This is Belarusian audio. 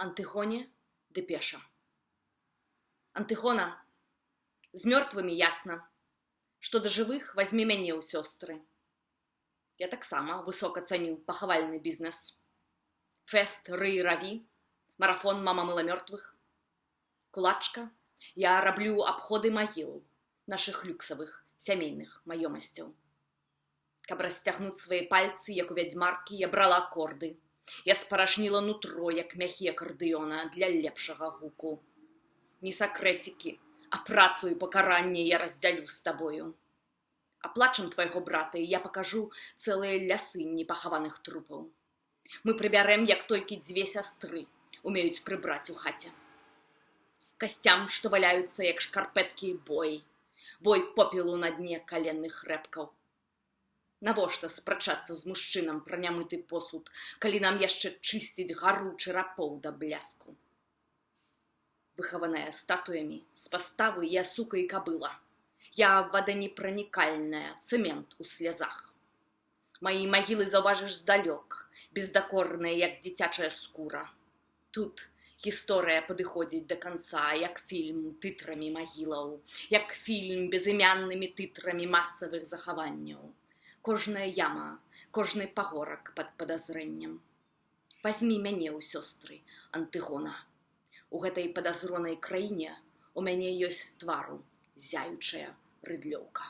Антыгоне дэпеша. Антыгона, з мёртвымі ясна. Што да жывых, вазьмі мяне ў сёстры. Я таксама высока цаню пахавальны бізнес. Фэст рый раві, марафон «Мама мыла мёртвых». Кулачка, я раблю абходы магіл нашых люксавых сямейных маёмасцяў. Каб расцягнуць свае пальцы, як у вядзьмаркі, я брала акорды. Я спаражніла нутро, як мяхі акардэона, для лепшага гуку. Не сакрэцікі, а працу і пакаранне я раздзялю з табою. Аплачам твайго брата, і я пакажу цэлыя лясы непахаваных трупаў. Мы прыбярэм, як толькі дзве сястры умеюць прыбраць у хаце. Касцям, што валяюцца, як шкарпэткі, бой. Бой попелу на дне каленных рэбкаў. Навошта спрачацца з мужчынам пра нямыты посуд, калі нам яшчэ чысціць гару чарапоў да бляску? Выхаваная статуямі, з паставы я сука і кабыла. Я воданепранікальная, цэмент у слязах. Мае магілы заўважыш здалёк, бездакорныя, як дзіцячая скура. Тут гісторыя падыходзіць да канца, як фільм тытрамі магілаў, як фільм безымяннымі тытрамі масавых захаванняў. Кожная яма, кожны пагорак пад падазрэннем. Вазьмі мяне ў сёстры, Антыгона. У гэтай падазронай краіне у мяне ёсць з твару зяючая рыдлёўка.